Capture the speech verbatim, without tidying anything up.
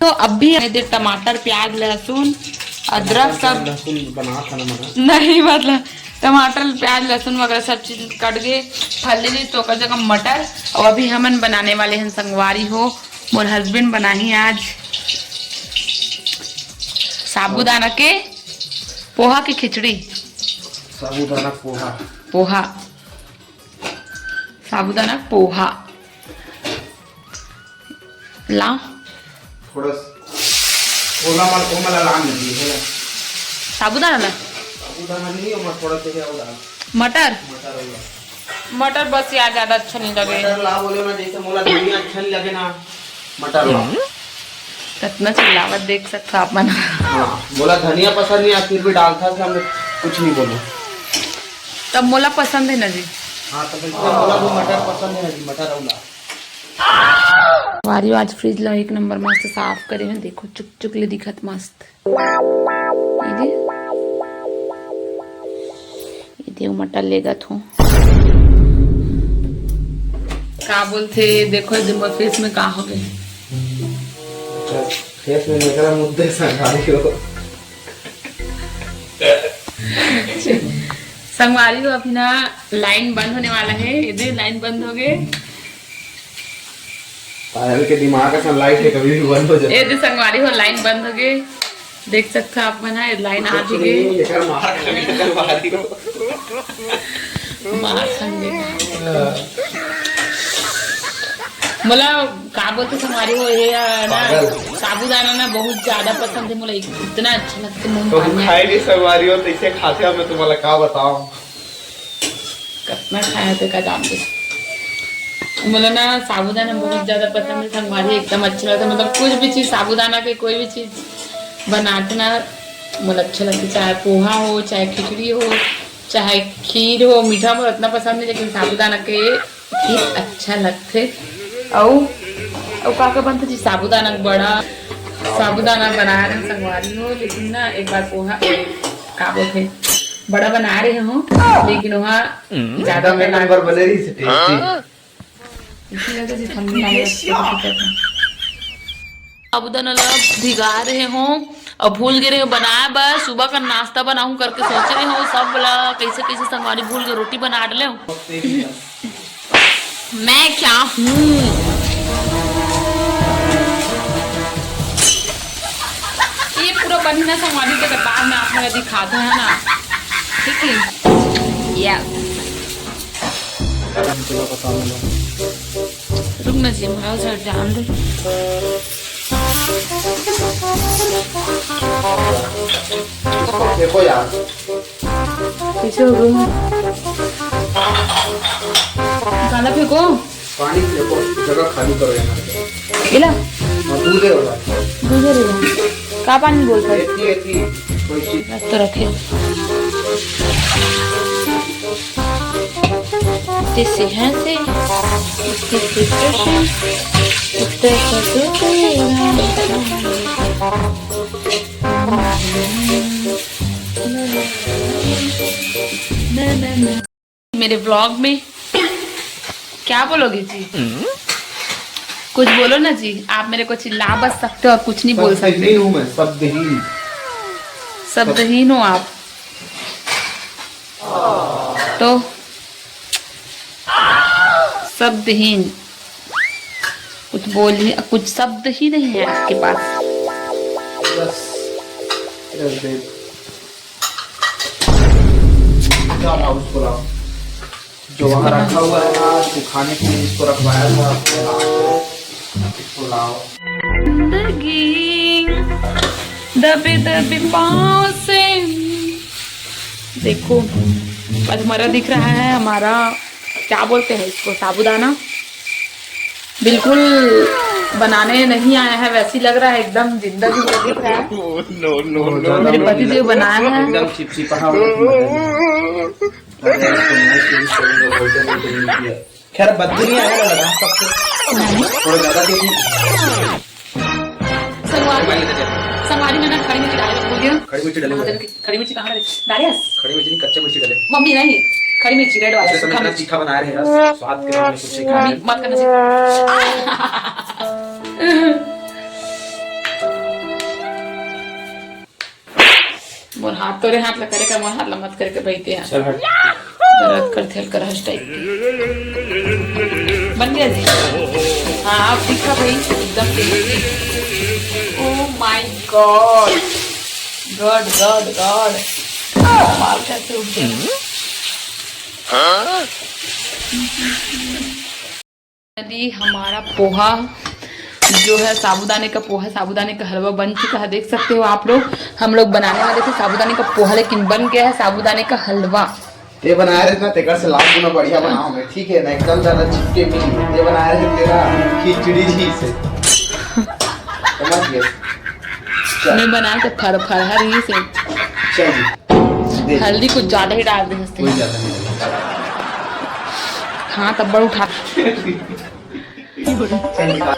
तो अभी ये दे टमाटर, प्याज, लहसुन, अदरक सब लहसुन बना था ना मना। नहीं, मतलब टमाटर, प्याज, लहसुन वगैरह सब चीज कट गए, हल्दी नहीं तो ओकर जगह मटर। और अभी हमन बनाने वाले हैं संगवारी हो, मोर हस्बैंड बनाही आज साबूदाना के पोहा की खिचड़ी। साबूदाना पोहा। पोहा, साबूदाना पोहा। ला। थोड़ा स-, ओला मल-, ओमला लान लगी है। साबूदाना ला? साबूदाना नहीं, ओमा थोड़ा से क्या होगा? मटर? मटर होगा। मटर बस यार, ज्यादा अच्छा नहीं लगे। मटर ला बोले ना, जैसे मोला धनिया अच्छा नहीं लगे ना, मटर ला। कितना चिल्लावत देख सकते हो आप मन। हाँ, बोला धनिया पसंद नहीं है, फिर भी डालता था, मैं कुछ नहीं बोलूँ। तब मोला पसंद है ना जी। हाँ, तो बिल्कुल बोला भी मटर पसंद है ना जी, मटर अउला। वारी आज फ्रिज ला एक नंबर मस्त साफ करे हैं, देखो चुक चुक ले दिखत मस्त। ये दे, ये दे मटर लेगत हूँ। का बोलथे, देखो ये दिन फेस में का हो गए। फेस में निकला मुद्दे संगारी हो। संगवारी हो, अभी ना लाइन बंद होने वाला है। ये दे लाइन बंद हो गए। पायल के दिमाग का लाइट है, कभी भी बंद हो जाए। ये दे संगवारी हो, लाइन बंद हो गए। देख सकते हो आप मन, ये लाइन आ भी गई। एकर मार खाने, एकर मारी हो। मार खाने। मोला का बोलते संगवारी हो, ये, आ, ना, पागल। साबूदाना ना बहुत ज्यादा पसंद है मोला, इतना अच्छा लगता है, मुंह तो पानी आ खाए नहीं संगवारी हो, तो इसे खाते हैं, मैं तुम्हारा का बताऊं। कितना खाया तो का जानते। मोला ना साबूदाना बहुत ज्यादा पसंद है संगवारी, एकदम अच्छा लगता है। मतलब कुछ भी चीज, साबूदाना के कोई भी चीज बनाते ना, मोला अच्छा लगता है, चाहे पोहा हो, चाहे खिचड़ी हो, चाहे खीर हो। मीठा मोला इतना पसंद नहीं, लेकिन साबूदाना के खीर अच्छा लगथे। अउ, अउ का का बनथे जी? साबूदाना के बड़ा, साबूदाना बना रहे संगवारी हो, लेकिन ना एक बार पोहा, ए, का बोलथे, बड़ा बना रहे हो, लेकिन वहाँ ज्यादा एकदम एक नंबर बने रही से टेस्टी। इसी वजह से ठंडी लागे। साबूदाना ला भिगा रहे हो और भूल गए रहे हो बनाए बर। सुबह का नाश्ता बनाऊं करके सोच रहे हो, सब ला कैसे कैसे संगवारी भूल गए, रोटी बना डले हो। मैं क्या हूँ? ये पूरा बनी ना संगवारी के बाद में आप लोग दिखाते हैं ना, ठीक है? यस। रुक ना जी, मोला झट जान दे। देखो यार। पीछे हो गए। काला फेंको। पानी फेंको, जगह खाली करो यहाँ पे। इला? हाँ, दूध है वाला। दूध है रे। का पानी बोल रहा है? एती, एती, कोई चीज। रख तो रखे। तैसे हैं से, तैसे प्रश्न, उत्तर का जो कोई मेरे व्लॉग में क्या बोलोगे जी? कुछ बोलो ना जी, आप मेरे को चिल्ला बस सकते हो और कुछ नहीं बोल सकते। शब्दहीन हूँ मैं, शब्दहीन। शब्दहीन हो आप। तो शब्दहीन, कुछ बोल ही, कुछ शब्द ही नहीं है आपके पास। बस, बस दे। क्या था उसको लाओ, जो वहाँ रखा हुआ है ना, सुखाने के लिए इसको रखवाया था, उसको लाओ। जिंदगी दबे दबे पाँव से। देखो, अधमरा दिख रहा है हमारा, क्या बोलते हैं इसको, साबूदाना। बिल्कुल बनाने नहीं आया है, वैसे ही लग रहा है, एकदम जिंदा जिंदा दिख रहा है। No, no, no, मेरे पति देव बनाया है। एकदम चिपचिपा हो गया। खैर, बदबू नहीं आया ना, लगा सबको। थोड़ा ज्यादा दे दी। संगवारी, संगवारी में ना खड़ी मिर्ची डाले, बोल दिया। खड़ी मिर्ची डाले। हाँ, खड़ी मिर्ची कहाँ डाले? डाले यस। खड़ी मिर्ची नहीं, कच्चा मिर्ची डाले। मम्मी नहीं, खड़ी मिर्ची रेड वाला, अच्छा, सूखा इतना मिर्ची। तीखा बना रहे हैं, स्वाद के नाम में कुछ नहीं खाया। मम्मी, मत करना चाहिए। आ! आप तोरे हाथ ला करे का, मोर हाथ ला मत करे के भाई, ते चल हट। दर्द करथे हल्का रस टाइप के। बन गया जी। हाँ, आप दिखा भाई, एकदम tasty. Oh my God, God, God, God। माल कैसे उठ गया? अभी हमारा पोहा जो है, साबूदाने का पोहा, साबूदाने का हलवा बन चुका है। देख सकते हो आप लोग, हम लोग बनाने वाले थे साबूदाने का पोहा, लेकिन बन गया है साबूदाने का हलवा। ये बनाए रहे ना, तेकर से लाख गुना बढ़िया बनाओ मैं, ठीक है ना? एकदम ज्यादा चिपके भी नहीं। ये बनाए रहे तेरा खिचड़ी जी से। समझ गए? चल। मैं बनाए तो फर फरहर ही से। चल जी। दे। हल्दी कुछ ज्यादा ही डाल दे हंसते कोई हैं। ज्यादा नहीं। हाँ, तब बड़ उठा। चल निकाल।